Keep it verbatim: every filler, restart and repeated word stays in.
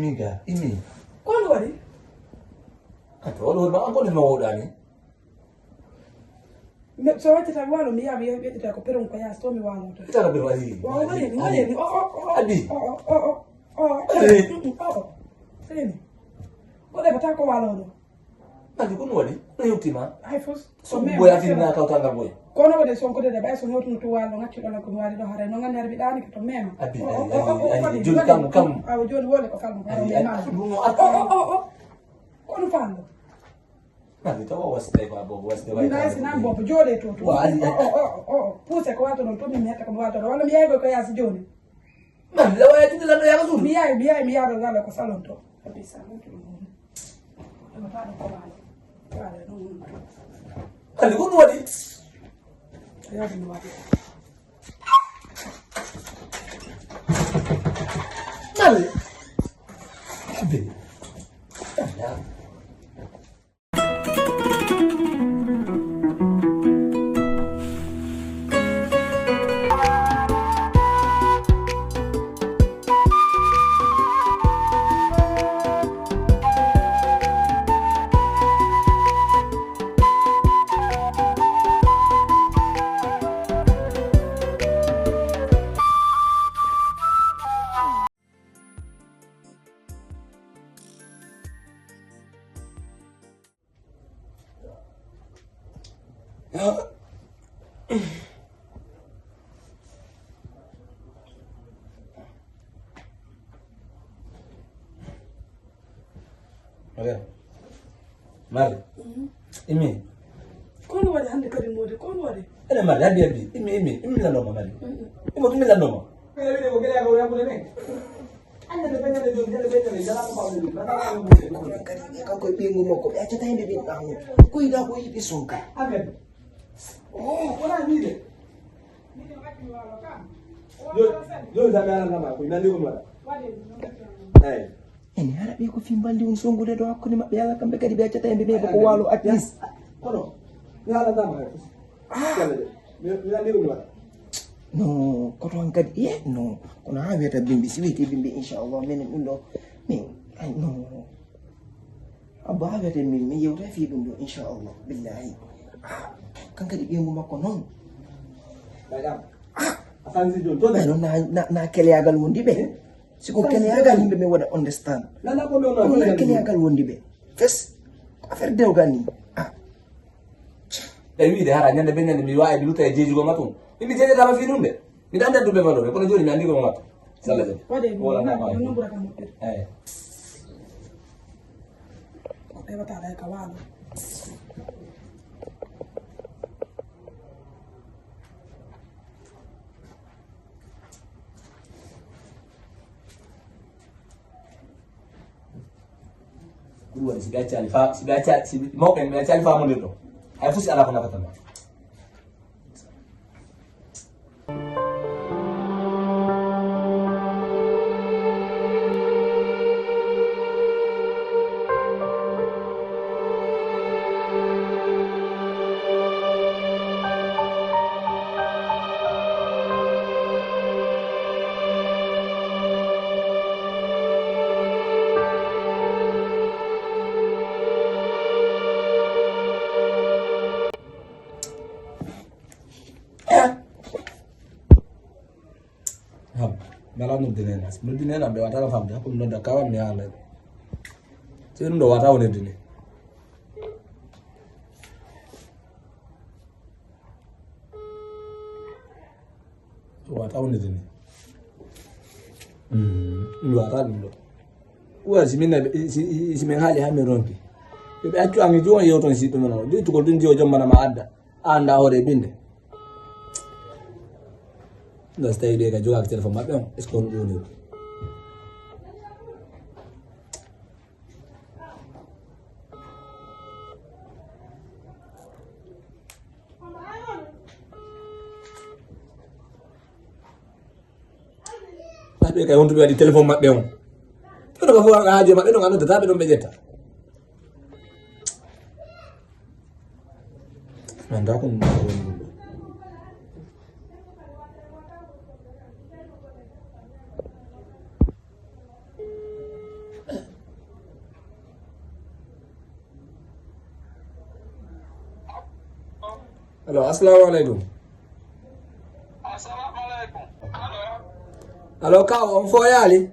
Inga, imi. Ko honɗum waɗi? Ato, oɗo woni ma, an ko ɗum ma woɗani? Mi, so waccata mi waalo, mi yaha, mi yaha, mi ƴettita ko peron ko yaasi, to mi waalo to. Itara be wali. Wa, wa, wali, wali, wali. O, o, o, o. Abi. O, o, o, o, o. Abi. Mm, mm, o, o. Seni. Ko ɗeɓata ko waalo ɗo. Andi ko ɗum waɗi? No yewti ma? Hay fus. So boya tinna kawtal ngal boy. Kono waɗe sonko de ɓay so yewtuno to waalo, ngaccuɗo lan ko mi waali ɗo, haray no ngannari mi ɗaani ko to mema. Abi, o, o, abi, o, o, abi, waɗi, joni waɗi. Kam, kam. Awa joni wole ko kam. Abi, mema. Abi, ɗum no o, o, o, o. Ko ɗum faamɗo. Mami, tawa wasde ko abobo, wasde. Ɗum ɗaasi nan bobo, jooɗe to, to. Wa, ali, o, o, o, o, o. Puuse ko wato ɗon, to min mi hetta ko mi wato ɗon. Walla mi yahay ko yaasi jooni. Mami, lawa ya tinde lan ɗo yaaka suudu. Mi yahay, mi yahay, mi yaha ɗo ngala ko salon to. Abi salon to ɗum. Ɗum tawa ɗo ko waalo. Waalo ɗum. Ali, ko ɗum waɗi? Yaade mi waɗi. Mami. Abi. Mariam. Mari. Mhm. Imi. Ko honɗum waɗi hannde kadi, Mody? Ko honɗum waɗi? Ene Mari, addi, addi. Imi, imi, imi lanndoma Mari. Mhm. Imo, imi lanndoma. Kadi, kanko e ɓeyngu makko, ɓe accata hemɓe ɓen ɓaawo. Ko yiɗa ko yiɗi sonka. Oh, wona wiide. Yo, yo, sa ɓe aranama, ko nandi ko mi waɗa. Eyi. Ene hara ɓe ko fi mbaldi on songude ɗo hakkunde maɓɓe, yalla kamɓe kadi ɓe accata hemɓe ɓe ko waalo at least. Kono, mi haalanama hay. Ah. Yalla de. Mi, mi nandi ko mi waɗa. No, ko toon kadi, eh, no. Kono haa wiyata bimbi, si wiyete bimbi, inchallah, minen ɗum ɗo. Min, ay, no. Abba, haa wiyata min, mi yewta fii ɗum ɗo, inchallah, billahi. Ah, kan kadi ɓeyngu makko noon. Madame. Ah. A sansi jooni, to ɓay noon na, na, na keleyagal wondi ɓe. Eh? Si ko keleyagal yimɓe mi waɗa understand. Nana ko ɗo, ɗo, kono na keleyagal wondi ɓe. Fes. Ko affaire dewgal ni. Ah. Ɓe wiide hara ñande be ñande mi wawi mi luta e jeejugo ma tun. Min mi jeejatama fii ɗum de. Miɗa andi ɗum ɓe ma ɗo ɓe, kono jooni mi andi ko ma wattu. Salla jam. Waɗe ɗum, wala na, na, na, na, ɓura kam moƴƴude. Eyi. Ko ɓe wata ɗa ka waalo. Ko ɗum waɗi, si ɓe accaali fa-, si ɓe accaali, si mawɓe en ɓe accaali faamondirɗo, hay fof si alaa ko nafata ma. Ham, mi alaa noddinena. Si noddinena, ɓe wata famde. Hakkunde nodda kawan mi haala. Si ɗum ɗo wata wonirde ni. Wata wonirde ni. Mm, ɗum wata ɗum ɗo. Wa si min, si, si, si min haali haa min ronki. Ɓe accu an e juwan yewton si ɗum non. Ɗi tugol ɗum jiwo jommana ma adda. A annda hoore e binde. Nda so tawi ɓe ka jogaaki téléphone maɓɓe on, est-ce que on ɗoni? Ɓe kay wontuɓe waɗi téléphone maɓɓe on. Kono ko fof haajo maɓɓe ɗon, a noddata ɓe ɗon ɓe ƴetta. Mi anndaa ko ɗum woni ɗum ɗo. Allo, assalamu aleykum. Allo, kaw, on foyaali?